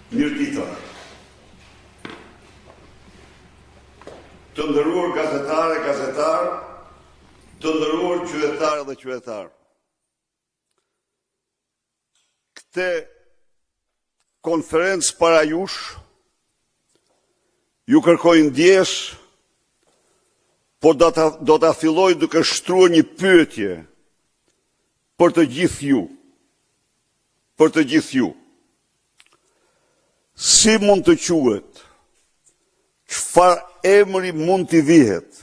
Mirëdita. Të nderuar gazetare, gazetarë, të nderuar qytetare dhe qytetarë. Këtë konferencë para jush, ju kërkoj ndjesë, por do ta, do ta filloj duke shtruar një pyetje për të gjithë ju. Për të gjithë ju. Si mund të quhet? Çfarë emri mund t'i vihet?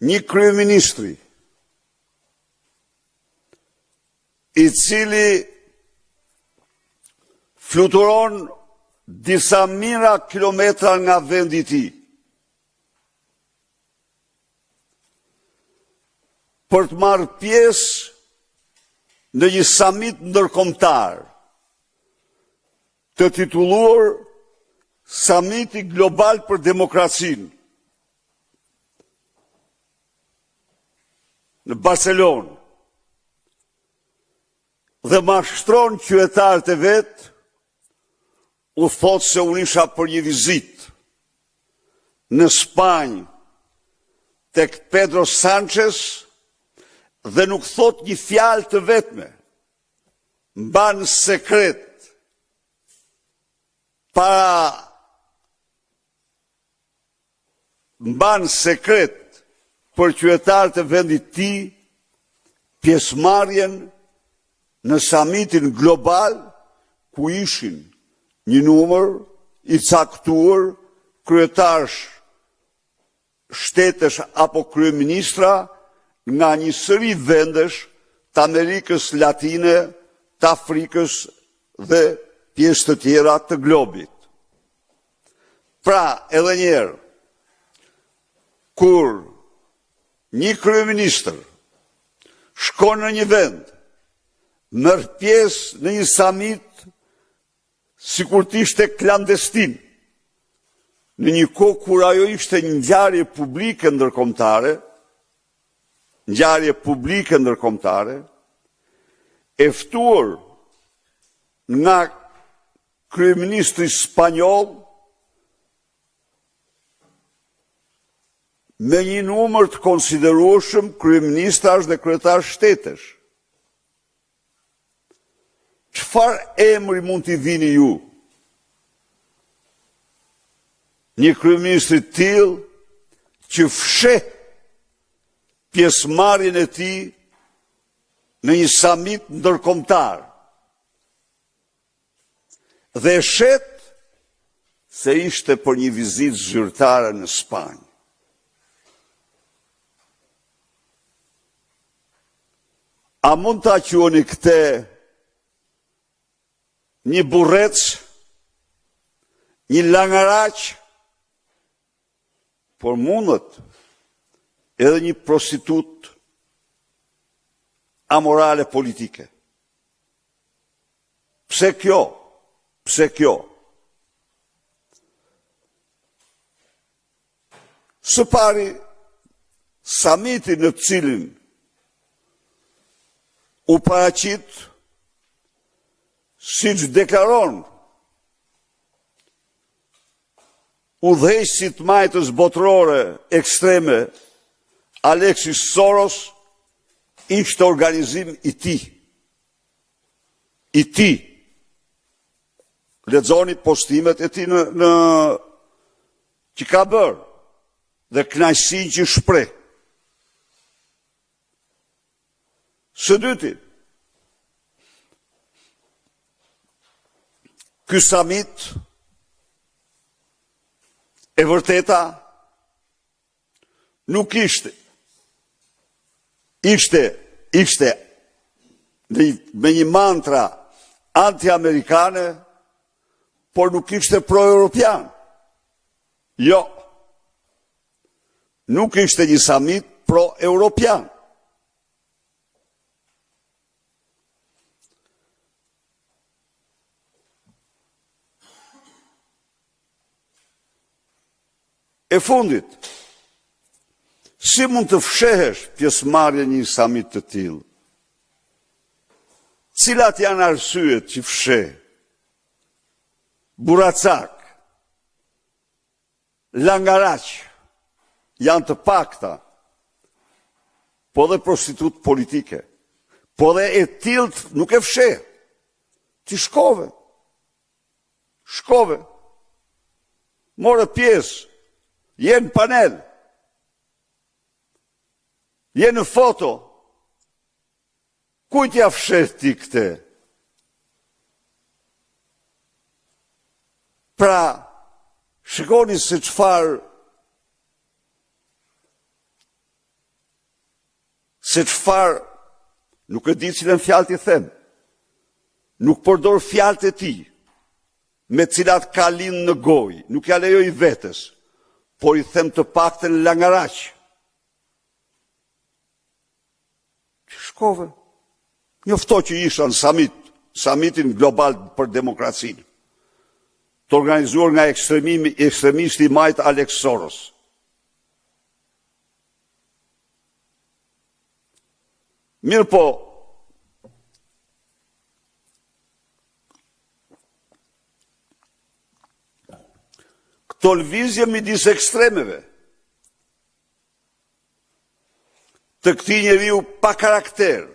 Një kryeministri i cili fluturon disa mijëra kilometra nga vendi i tij. Për të marrë pjesë në një samit ndërkombëtar të titulluar Samiti Global për Demokracinë në Barcelonë dhe mashtron qytetarët e vet, u thotë se unë isha për një vizitë në Spanjë tek Pedro Sanchez dhe nuk thotë një fjalë të vetme. Mban sekret para mban sekret për qytetarët e vendit të tij pjesëmarrjen në samitin global ku ishin një numër i caktuar kryetarësh shtetesh apo kryeministra nga një seri vendesh të Amerikës Latine, të Afrikës dhe pjesë të tjera të globit. Pra, edhe një herë, kur një kryeministër shkon në një vend, merr pjesë në një samit sikur të ishte klandestin, në një kohë kur ajo ishte një ngjarje publike ndërkombëtare, ngjarje publike ndërkombëtare, e ftuar nga kryeministri spanjoll me një numër të konsiderueshëm kryeministrash dhe kryetarësh shtetesh. Çfarë emri mund t'i vini ju një kryeministri të tillë që fsheh pjesëmarrjen e tij në një samit ndërkombëtar dhe e shet se ishte për një vizitë zyrtare në Spanjë. A mund ta quani këtë një burrec, një langaraq, por mundet edhe një prostitutë amorale politike. Pse kjo? Pse kjo? Së pari, samiti në të cilin u paraqit, siç deklaron udhëheqësi i të majtës botërore ekstreme, Alexis Soros, ishte organizim i tij. I tij. Lexoni postimet e tij në, në që ka bërë dhe kënaqësinë që shpreh. Së dyti, ky samit e vërteta Nuk ishte. Ishte, ishte me një mantra anti-amerikane, por nuk ishte pro-europian. Jo. Nuk ishte një samit pro-europian. E fundit, si mund të fshehësh pjesëmarrjen në një samit të tillë? Cilat janë arsyet që fsheh? Burracak, langaraq, janë të pakta, po dhe prostitutë politike, po dhe e tillë nuk e fsheh. Ti shkove, shkove, more pjesë, je në panel, je në foto, Kujt ia fsheh ti këtë? Pra, shikoni se çfarë se çfarë nuk e di cilën fjalë t'i them. Nuk përdor fjalët e tij me të cilat ka lind në gojë, nuk ia lejoj vetes, por i them të paktën langaraq. Ti shkove. Njofto që isha në samit, samitin global për demokracinë, të organizuar nga ekstremimi, ekstremisti i majtë Alex Soros. Mirëpo, këto lëvizje midis ekstremeve, të këtij njeriu pa karakter,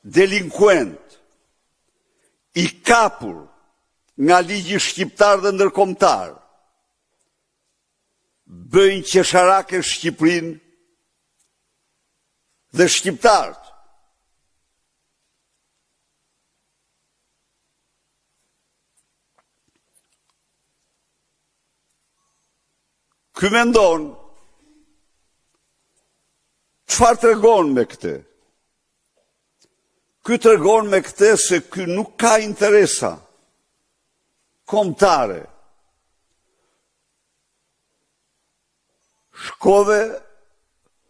delinkuent, i kapur nga ligji shqiptar dhe ndërkombëtar, bëjnë qesharake Shqipërinë dhe shqiptarët. Ky mendon, çfarë tregon me këtë? Ky tregon me këtë se ky nuk ka interesa kombëtare. Shkove,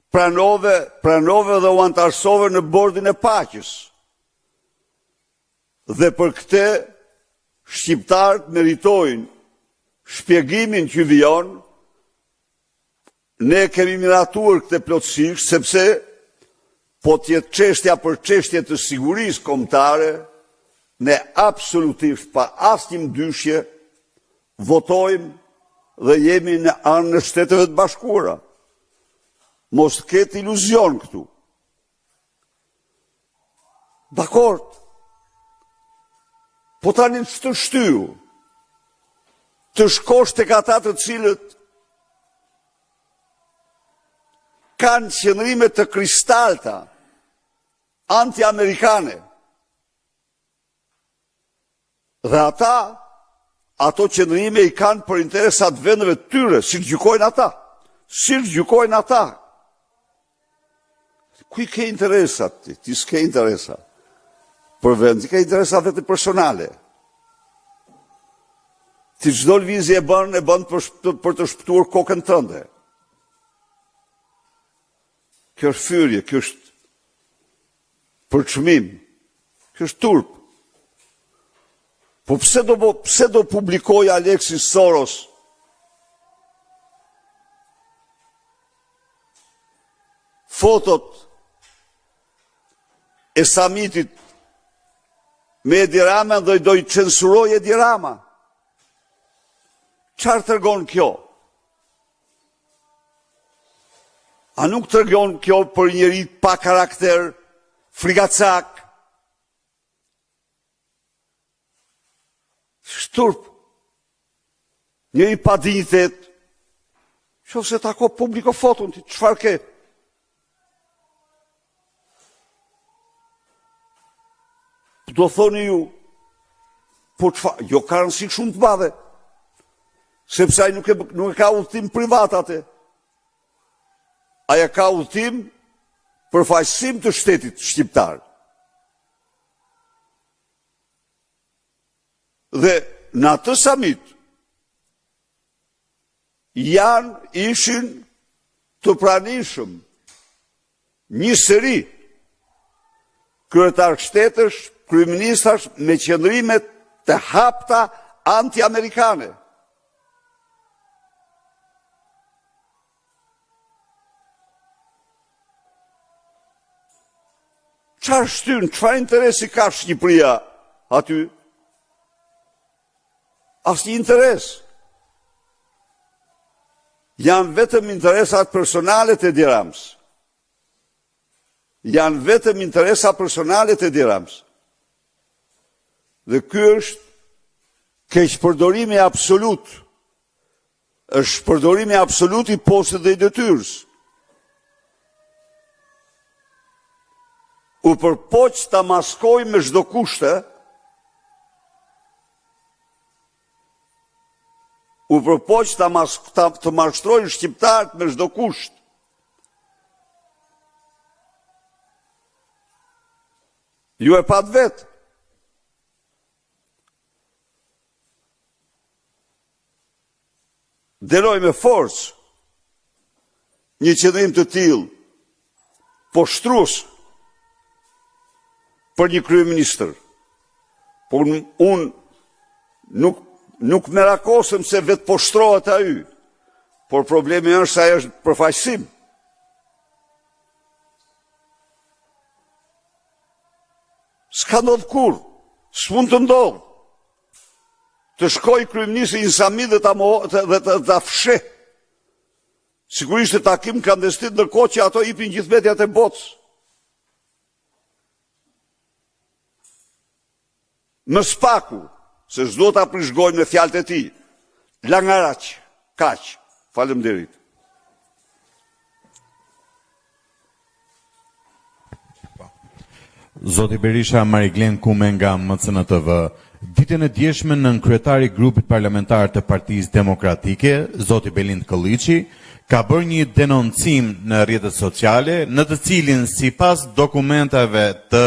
pranove, pranove dhe u anëtarësove në bordin e paqes. Dhe për këtë shqiptarët meritojnë shpjegimin që vijon, ne kemi miratuar këtë plotësisht, sepse po të jetë çështja për çështje të sigurisë kombëtare, ne absolutisht pa asnjë mëdyshje votojmë dhe jemi në anën e Shteteve të Bashkuara. Mos të ketë iluzion këtu. Dakord. Po tani ç'të shtyu? Të shkosh tek ata të cilët kanë qëndrime të kristalta anti-amerikane. Dhe ata, ato qëndrime i kanë për interesat e vendeve të tyre, siç gjykojnë ata. Siç gjykojnë ata. Ku i ke interesat ti? Ti s'ke interesa. Për vend, ti ke interesa vetëm personale. Ti çdo lëvizje e bën, e bën për, për të shpëtuar kokën tënde. Kjo është fyerje, kjo është përçmim. Kjo është turp. Po pse do, pse do publikojë Alexis Soros fotot e samitit me Edi Ramën dhe do i censurojë Edi Rama. Çfarë tregon kjo? A nuk tregon kjo për njeri pa karakter, frikacak? Është turp. Njeri pa dinjitet. Qoftë se tako publiko foton ti, çfarë ke? Do thoni ju, po çfarë, jo ka rëndësi shumë të madhe, sepse ai nuk e, nuk e ka udhëtim privat atë. Ai e ka udhëtim përfaqësim të shtetit shqiptar. Dhe në atë samit, janë, ishin të pranishëm një seri kryetarë shtetesh, kryeministrash me qëndrime të hapta anti-amerikane. Çfarë shtyn, çfarë interesi ka Shqipëria aty? Asnjë interes. Janë vetëm interesat personale të Edi Ramës. Janë vetëm interesa personale të Edi Ramës. Dhe ky është keqpërdorimi absolut. Është shpërdorimi absolut i postit dhe i detyrës. U përpoq ta maskojë me çdo kusht, u përpoq ta, mask, ta të mashtrojë shqiptarët me çdo kusht. Ju e patë vetë. Dënoj me forcë një qëndrim të tillë poshtrues për një kryeministër. Por unë nuk nuk merakosem se vetëposhtrohet ai, por problemi është se ai është përfaqësim. S'ka ndodhë kurrë, s'mund të ndodhë. Të shkojë kryeministri në samit dhe ta, dhe të, ta fshehë. Sikur ishte takim klandestin ndërkohë që ato ipin gjithë mediat e botës. Më së paku, se s'dua ta prish gojën me fjalët e tij, langaraq, kaq, faleminderit. Zoti Berisha, Mariglen Kume nga MCN TV. Ditën e djeshme nënkryetari i grupit parlamentar të Partisë Demokratike, zoti Belind Këlliçi, ka bërë një denoncim në rrjetet sociale, në të cilin sipas dokumenteve të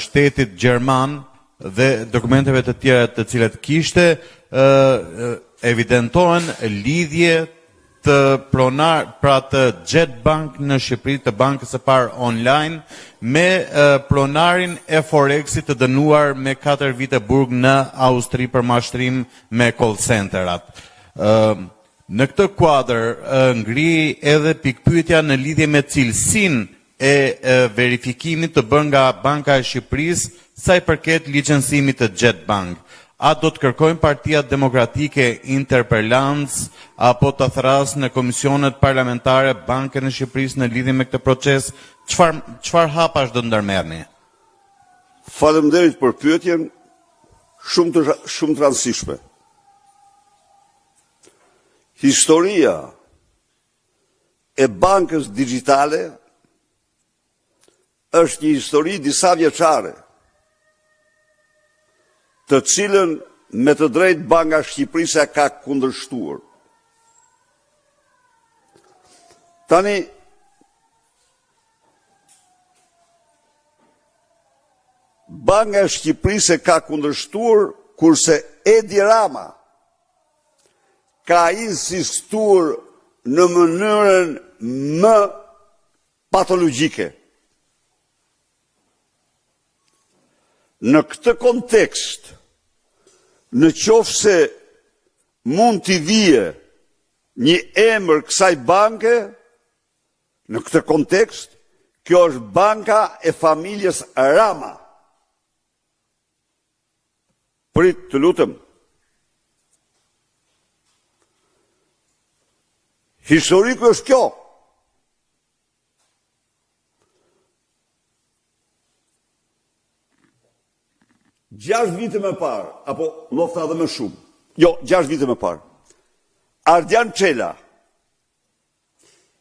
shtetit gjerman dhe dokumenteve të tjera të cilat kishte, evidentohen lidhje të pronar, pra të Jet Bank në Shqipëri, të bankës së parë online, me pronarin e Forexit të dënuar me 4 vite burg në Austri për mashtrim me call centerat. Në këtë kuadër ngri edhe pikëpyetja në lidhje me cilësinë e verifikimit të bërë nga Banka e Shqipërisë sa i përket licencimit të Jet Bank. A do të kërkojnë Partia Demokratike interpelancë apo të thërrasë në komisionet parlamentare Bankën e Shqipërisë në lidhje me këtë proces? Çfarë çfarë hapash do të ndërmerrni? Faleminderit për pyetjen, shumë të shumë të rëndësishme. Historia e bankës dixhitale është një histori disavjeçare, të cilën me të drejtë Banka e Shqipërisë e ka kundërshtuar. Tani, Banka e Shqipërisë e ka kundërshtuar kurse Edi Rama ka insistuar në mënyrën më patologjike. Në këtë kontekst, në qoftë se mund t'i vijë një emër kësaj banke, në këtë kontekst, kjo është banka e familjes Rama. Prit, të lutem. Historiku është kjo. Gjashtë vite më parë, apo ndoshta edhe më shumë, jo, gjashtë vite më parë, Ardian Çela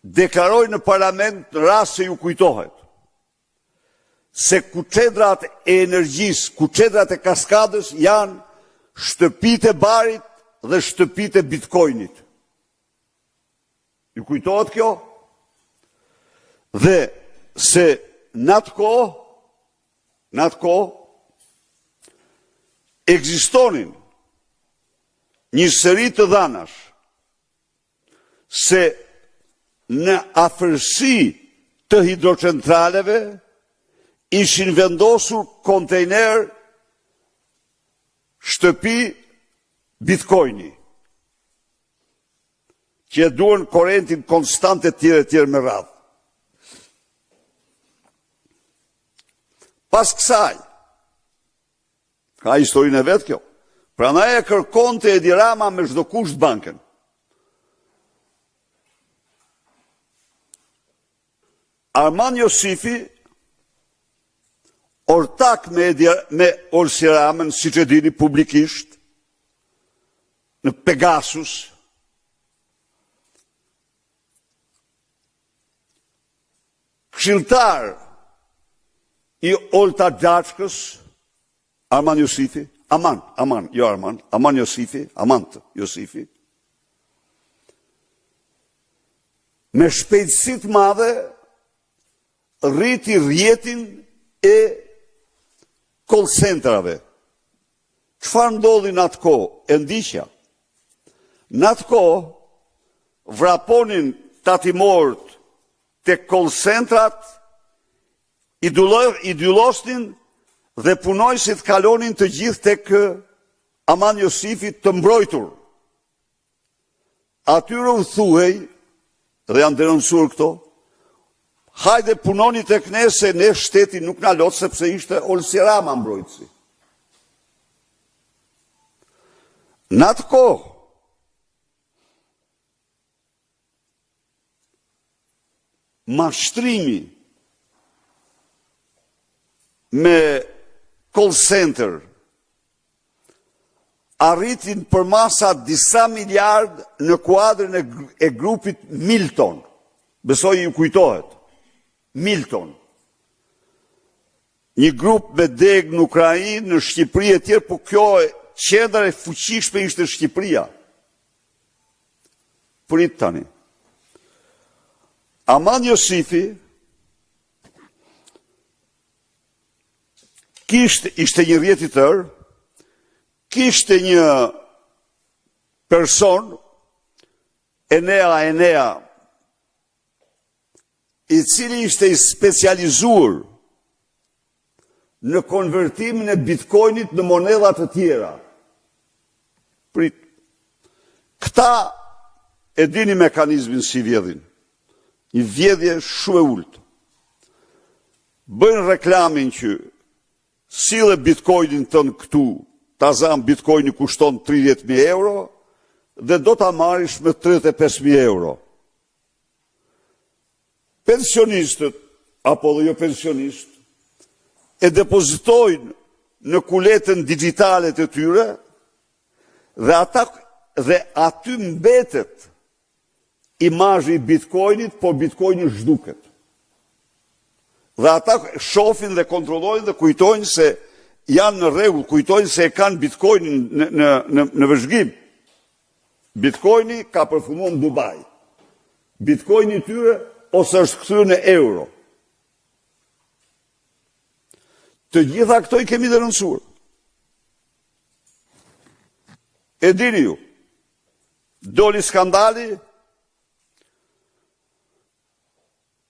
deklaroi në parlament në rast se ju kujtohet, se kuçedrat e energjisë, kuçedrat e kaskadës janë shtëpitë e barit dhe shtëpitë e bitcoinit. Ju kujtohet kjo? Dhe se në atë kohë, në atë kohë, ekzistonin një seri të dhënash se në afërsi të hidrocentraleve ishin vendosur kontejnerë shtëpi bitcoini që e duan korentin konstant e tjerë e tjerë me radhë. Pas kësaj, ka historinë e vet kjo, prandaj e kërkonte Edi Rama me çdo kusht bankën. Armand Josifi, ortak me, Edi, me Olsi Ramën, siç e dini publikisht, në Pegasus, këshilltar i Olta Xhaçkës, Armand Josifi, Aman, Aman, jo Armand, Aman Josifi, Amant Josifi, me shpejtësi të madhe rriti rrjetin e call centerave. Çfarë ndodhi në atë kohë? E ndiqja. Në atë kohë vraponin tatimorët te call centrat i dyllosnin dhe punonjësit kalonin të gjithë tek Aman Josifi të mbrojtur. Atyre u thuhej, dhe janë denoncuar këto, hajde punoni tek ne se ne shteti nuk na lodh sepse ishte Olsi Rama mbrojtësi. Në atë kohë, Mashtrimi me call center arriti në përmasa disa miliard në kuadrin e, e grupit Milton. Besoj ju kujtohet. Milton. Një grup me degë në Ukrainë, në Shqipëri e tjerë, po kjo qendër e fuqishme ishte Shqipëria. Prit tani. Aman Josifi kishte ishte një rrjet i tërë, kishte një person Enea Enea i cili ishte i specializuar në konvertimin e bitcoinit në monedha të tjera. Prit. Këta e dini mekanizmin si vjedhin. Një vjedhje shumë e ulët. Bëjnë reklamin që sille bitcoinin tënd këtu, ta zamë bitcoini kushton 30.000 euro dhe do ta marrish me 35.000 euro. Pensionistët, apo dhe jo pensionistë, e depozitojnë në kuletën digjitale të tyre dhe ata dhe aty mbetet imazhi i bitcoinit, por bitcoini zhduket. Dhe ata shofin dhe kontrollojnë dhe kujtojnë se janë në rregull, kujtojnë se e kanë bitcoinin në në në, në vëzhgim. Bitcoini ka përfunduar në Dubai. Bitcoini i tyre ose është kthyer në euro. Të gjitha këto i kemi denoncuar. E dini ju, doli skandali,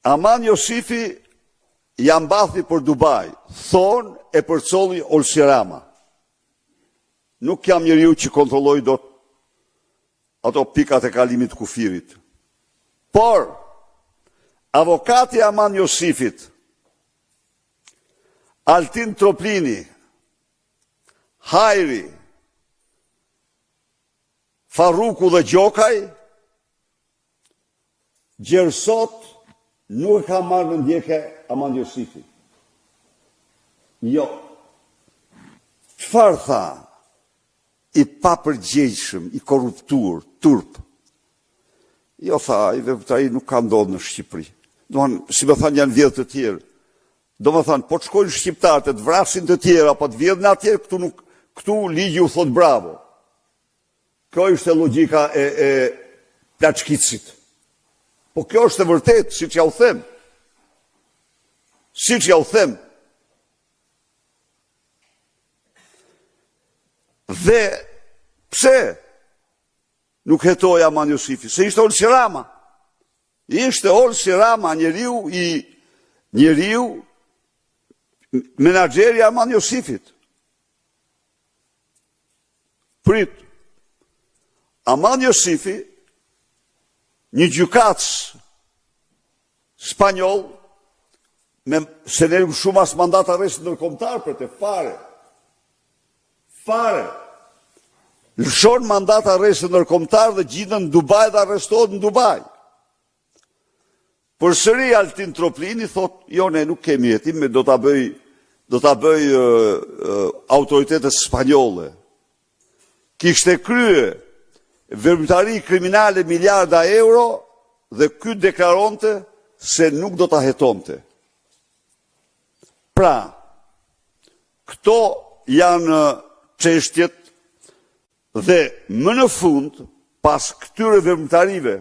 Aman Josifi ia mbathi për Dubai, thonë e përcolli Olsi Rama. Nuk jam njeriu që kontrolloj dot ato pikat e kalimit të kufirit. Por, avokati i Aman Josifit, Altin Troplini, Hajri, Farruku dhe Gjokaj, Gjer sot nuk e ka marrë në ndjekje Aman Josifi. Jo. Çfarë tha? I papërgjegjshëm, i korruptuar, turp. Jo tha, ai veprimtari nuk ka ndodhur në Shqipëri. Domethënë, si me thënë janë vjedhë të tjerë. Domethënë, po të shkojnë shqiptarët e të vrasin të tjerë apo të vjedhin atje, këtu nuk këtu ligji u thotë bravo. Kjo ishte logjika e, e plaçkitësit. Po kjo është e vërtetë, siç ja u them. Siç ja u them. Dhe pse nuk hetoi Aman Josifi? Se ishte Olsi Rama. Ishte Olsi Rama njeriu i njeriu menaxheri i Aman Josifit. Prit. Aman Josifi, një gjykatës spanjoll, Me, se ne nuk lëshum as mandat arresti ndërkombëtar për të fare. Fare. Lëshon mandat arresti ndërkombëtar dhe gjindet në Dubai dhe arrestohet në Dubai. Përsëri Altin Troplini thotë, jo ne nuk kemi hetim, do ta bëj do ta bëj autoritetet spanjolle. Kishte krye veprimtari kriminale miliarda euro dhe ky deklaronte se nuk do ta hetonte. Pra, këto janë çështjet dhe më në fund, pas këtyre veprimtarive,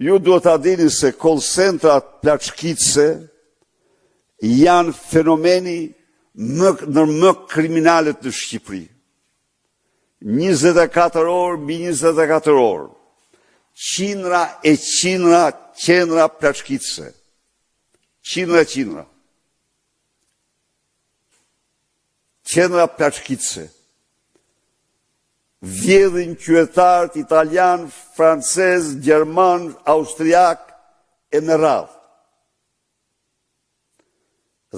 ju duhet ta dini se call centrat plaçkitëse janë fenomeni më, ndër më kriminalet në Shqipëri. 24 orë mbi 24 orë. Qindra e qindra qendra plaçkitëse. Qindra e qindra. Qendra plaçkitëse. Vjedhin qytetarët italianë, francezë, gjermanë, austriakë e me radhë.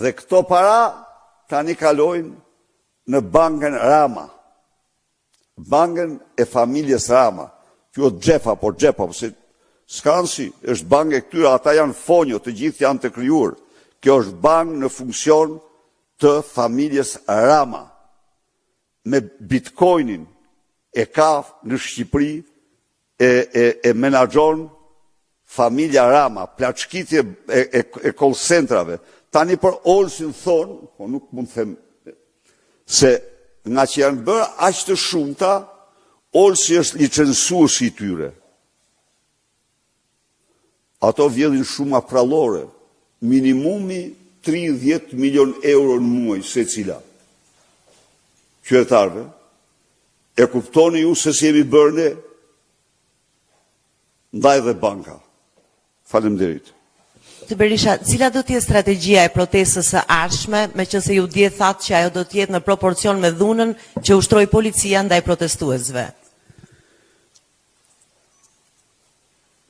Dhe këto para tani kalojnë në bankën Rama. Bankën e familjes Rama. Quhet Xhefa, po Xhepa, po si s'ka rëndësi, është bankë e këtyre, ata janë fonjo, të gjithë janë të krijuar. Kjo është bankë në funksion të familjes Rama. Me bitcoinin e ka në Shqipëri e, e, e menaxhon familja Rama, plaçkitje e, e, e call centrave. Tani për Olsin thonë, po nuk mund të them se nga që janë bërë aq të shumta, Olsi është licensuesi i tyre. Ato vjedhin shuma prallore, minimumi 30 milion euro në muaj secila. Qytetarëve, e kuptoni ju se si jemi bërë ne? Ndaj dhe banka. Faleminderit. Zoti Berisha, cila do të jetë strategjia e protestës së ardhshme, meqenëse ju dje thatë që ajo do të jetë në proporcion me dhunën që ushtroi policia ndaj protestuesve?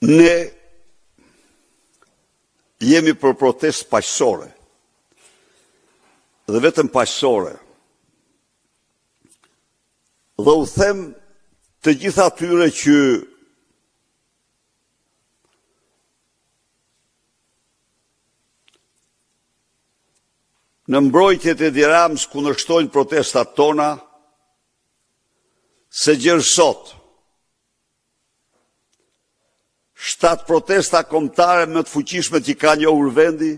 Ne jemi për protestë paqësore. Dhe vetëm paqësore. Dhe u them të gjithë atyre që në mbrojtje të Edi Ramës kundërshtojnë protestat tona, se gjer sot, 7 protesta kombëtare më të fuqishme që ka njohur vendi,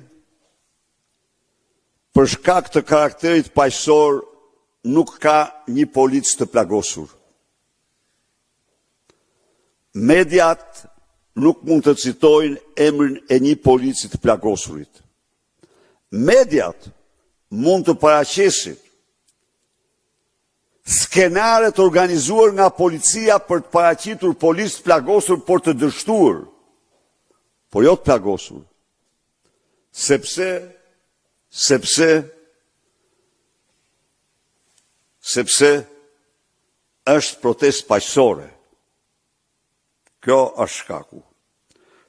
për shkak të karakterit paqësor nuk ka një polic të plagosur. Mediat nuk mund të citojnë emrin e një polici të plagosurit. Mediat mund të paraqesin Skenare të organizuar nga policia për të paraqitur policë të plagosur, por të dështuar, por jo të plagosur. Sepse, sepse, sepse është protestë paqësore. Kjo është shkaku.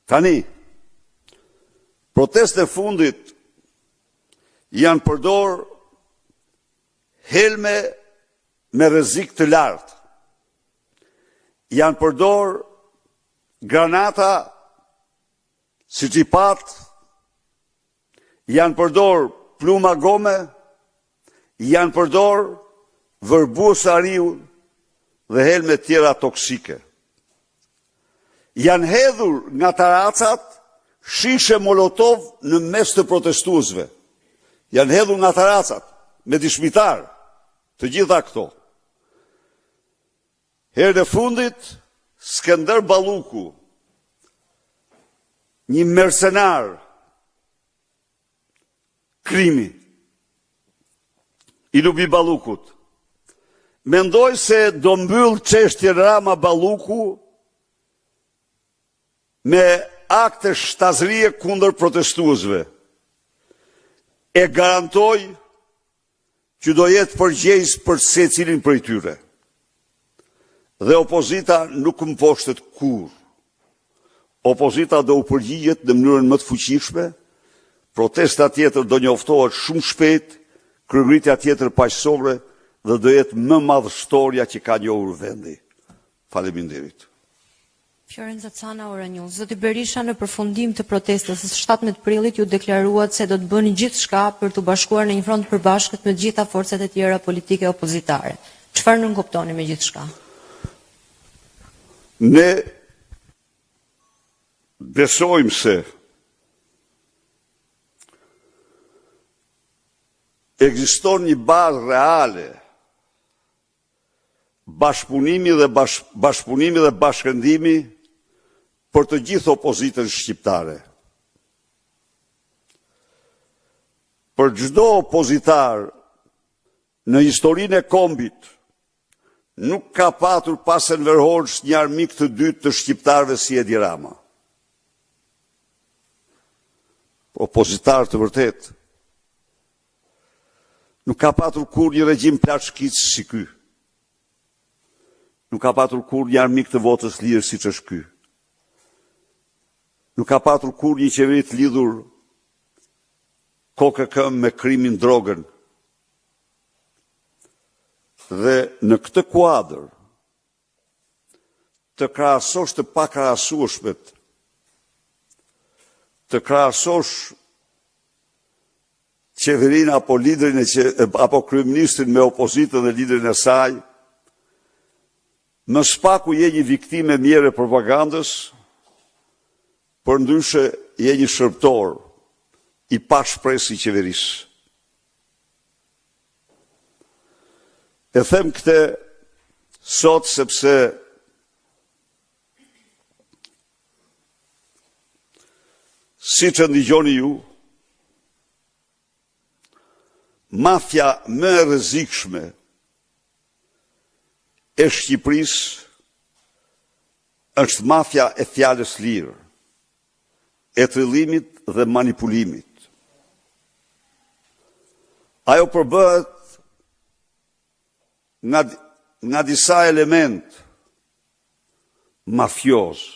Tani, protestën e fundit janë përdor Helme me rrezik të lartë. Janë përdor granata siç i patë, janë përdor plumba gome, janë përdor vërbues ariu dhe helme tjera toksike. Janë hedhur nga taracat shishe molotov në mes të protestuesve. Janë hedhur nga taracat me dëshmitarë të gjitha këto. Herën e fundit Skender Balluku, një mercenar Krimi i Lubi Ballukut. Mendoi se do mbyllë çështjen Rama Balluku me akte shtazërie kundër protestuesve. E garantoj që do jetë përgjegjës për secilin prej tyre. Dhe opozita nuk mposhtet kurrë. Opozita do u përgjigjet në mënyrën më të fuqishme. Protesta tjetër do njoftohet shumë shpejt, kryengritja tjetër paqësore dhe do jetë më madhështorja që ka njohur vendi. Faleminderit. Fiorenza Cana, Ora News. Zoti Berisha, në përfundim të protestës së 17 prillit ju deklaruat se do të bëni gjithçka për t'u bashkuar në një front të përbashkët me të gjitha forcat e tjera politike opozitare. Çfarë nënkuptoni me gjithçka? Ne besojmë se ekziston një bazë reale bashkëpunimi dhe bash, bashkëpunimi dhe bashkërendimi për të gjithë opozitën shqiptare. Për çdo opozitar në historinë e kombit nuk ka patur pas Enver Hoxhës një armik të dytë të shqiptarëve si Edi Rama. Opozitar të vërtetë. Nuk ka patur kurrë një regjim plaçkic si ky. Nuk ka patur kurrë një armik të votës lirë siç është ky. Nuk ka patur kurrë një qeveri të lidhur kokë e këmbë me krimin drogën. Dhe në këtë kuadër të krahasosh të pakrahasueshmet, të krahasosh qeverinë apo liderin e që, apo kryeministrin me opozitën dhe liderin e saj, më së paku je një viktimë e mjerë e propagandës, përndryshe je një shërbëtor i pashpresë i qeverisë. E them këtë sot sepse siç e ndigjoni ju, mafia më e rrezikshme e Shqipërisë është mafia e fjalës lirë, e trillimit dhe manipulimit. Ajo përbëhet nga, nga disa elementë mafiozë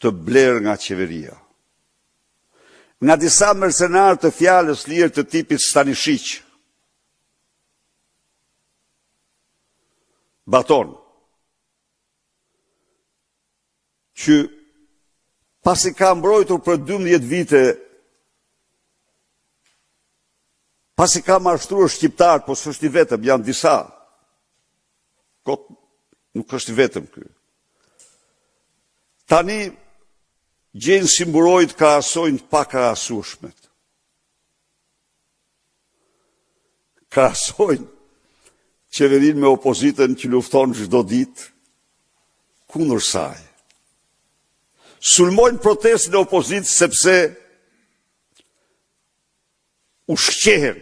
të blerë nga qeveria. Nga disa mercenarë të fjalës lirë të tipit Stanishiq. Baton. Që pasi ka mbrojtur për 12 vite, pasi ka mashtruar shqiptarët, po s'është i vetëm, janë disa. Kot nuk është i vetëm ky. Tani gjejnë si mburojë të krahasojnë të pakrahasueshmet. Krahasojnë qeverinë me opozitën që lufton çdo ditë kundër saj. Sulmojnë protestën e opozitës sepse ushqehen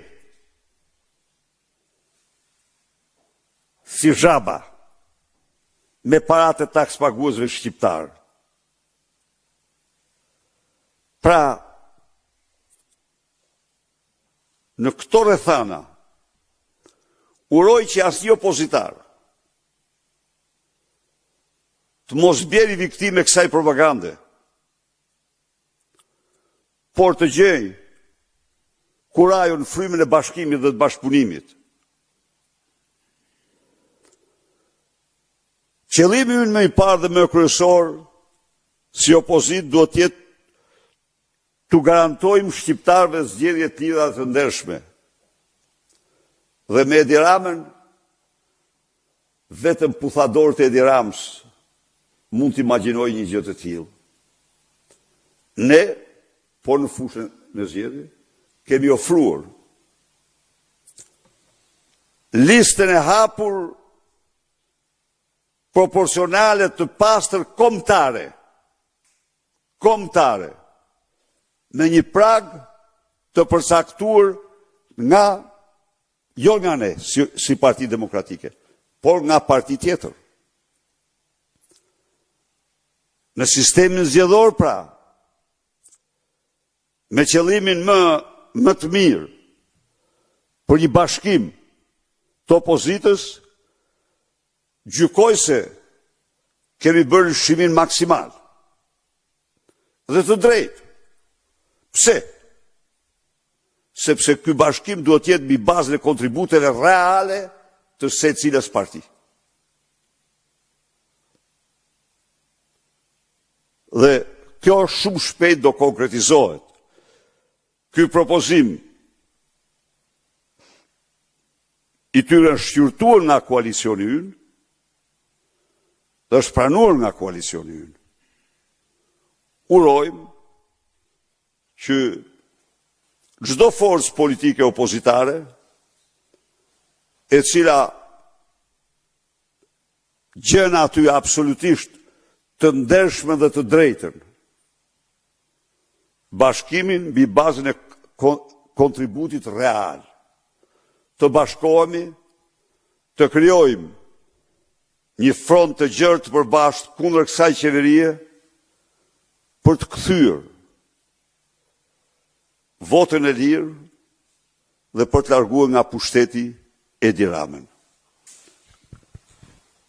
si zhaba me paratë e takspaguesve shqiptarë. Pra, Në këto rrethana, uroj që asnjë opozitar të mos bjeri viktimë e kësaj propagande, por të gjejë kurajon frymën e bashkimit dhe të bashkëpunimit. Qëllimi ynë më i parë dhe më kryesor si opozitë duhet të jetë T'u garantojmë shqiptarëve zgjedhje të lira dhe të ndershme. Dhe me Edi Ramën, vetëm puthadorët e Edi Ramës mund të imagjinojnë një gjë të tillë. Ne, po në fushën e zgjedhjeve, kemi ofruar listën e hapur proporcionale të pastër kombëtare kombëtare me një prag të përcaktuar nga jo nga ne si, si Parti Demokratike, por nga parti tjetër. Në sistemin zgjedhor pra, me qëllimin më më të mirë për një bashkim të opozitës, Gjykoj se kemi bërë lëshimin maksimal dhe të drejtë. Pse? sepse ky bashkim duhet të jetë mbi bazën e kontributeve reale të secilës parti. Dhe kjo shumë shpejt do konkretizohet. Ky propozim i tyre është shqyrtuar nga koalicioni ynë dhe është pranuar nga koalicioni ynë. Urojmë që çdo forcë politike opozitare e cila gjen aty absolutisht të ndershmen dhe të drejtën, bashkimin mbi bazën e kontributit real. Të bashkohemi, të krijojmë një front të gjerë të përbashkët kundër kësaj qeverie për të kthyer votën e lirë dhe për të larguar nga pushteti Edi Ramën.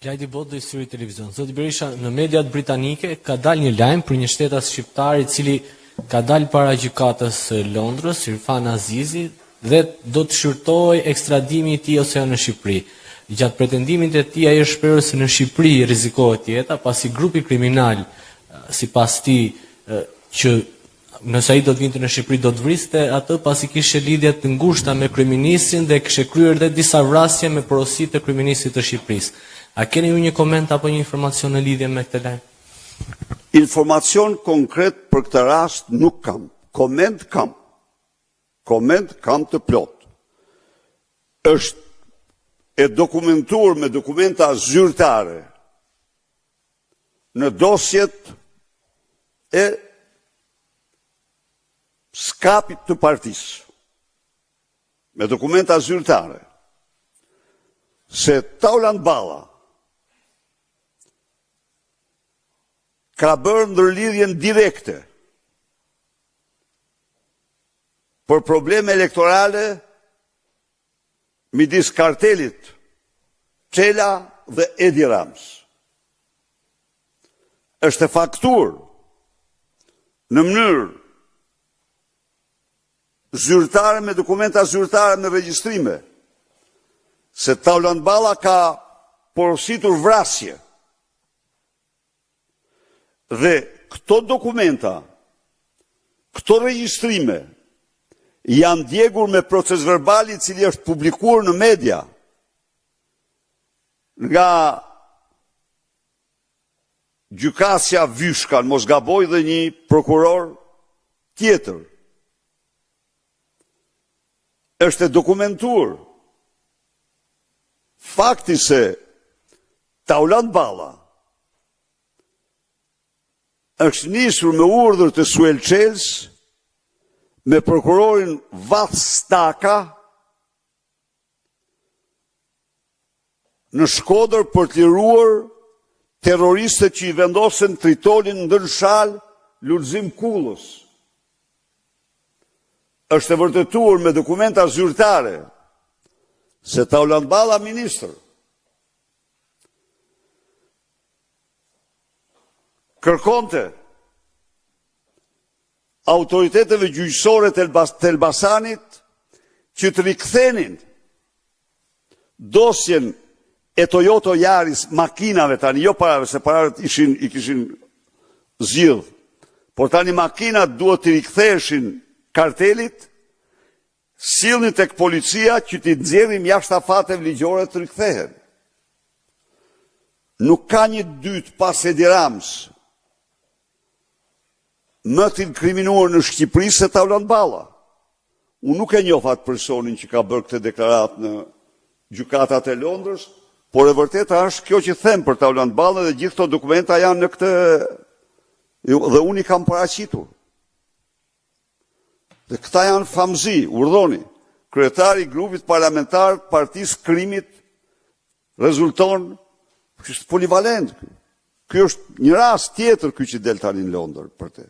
Klajdi Bot dhe Syri Televizion. Zoti Berisha, në mediat britanike ka dalë një lajm për një shtetas shqiptar i cili ka dalë para gjykatës së Londrës, Irfan Azizi, dhe do të shqyrtohej ekstradimi i tij ose jo në Shqipëri. Gjatë pretendimit të tij ai është shprehur se në Shqipëri rrezikohet jeta, pasi grupi kriminal sipas tij që nëse ai do të vinte në Shqipëri do të vriste atë pasi kishte lidhje të ngushta me kryeministrin dhe kishte kryer dhe disa vrasje me porosi të kryeministrit të Shqipërisë. A keni ju një koment apo një informacion në lidhje me këtë lajm? Informacion konkret për këtë rast nuk kam. Koment kam. Koment kam të plotë. Është e dokumentuar me dokumenta zyrtare në dosjet e skapit të partisë, me dokumenta zyrtare, se Taulant Balla ka bërë ndërlidhjen direkte për probleme elektorale midis kartelit Çela dhe Edi Ramës. Është e faktuar në mënyrë zyrtare me dokumenta zyrtare me regjistrime se Taulant Balla ka porositur vrasje Dhe këto dokumenta, këto regjistrime, janë djegur me procesverbal i cili është publikuar në media nga gjykatësja Vyshka, në mos gaboj dhe një prokuror tjetër. Është e dokumentuar fakti se Taulant Balla është nisur me urdhër të Suel Çelës me prokurorin Vath Staka në Shkodër për të liruar terroristët që i vendosën tritolin ndër shalë Lulzim Kullës. Është e vërtetuar me dokumenta zyrtare se Taulant Balla ministër kërkonte autoriteteve gjyqësore të Elbasanit që të rikthenin dosjen e Toyota Yaris makinave tani, jo parave, se paratë ishin, i kishin zgjidh, por tani makinat duhet t'i riktheheshin kartelit, sillni tek policia që t'i nxjerrim jashtë afateve ligjore të rikthehen. Nuk ka një dytë pas Edi Ramës më të inkriminuar në Shqipëri se Taulant Balla. Unë nuk e njoh atë personin që ka bërë këtë deklaratë në gjykatat e Londrës, por e vërteta është kjo që them për Taulant Ballën dhe gjithë këto dokumenta janë në këtë dhe unë i kam paraqitur. Dhe këta janë famëzi, urdhoni. Kryetari i grupit parlamentar të partisë krimit rezulton është polivalent. Ky është një rast tjetër ky që del tani në Londër për te.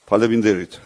Faleminderit.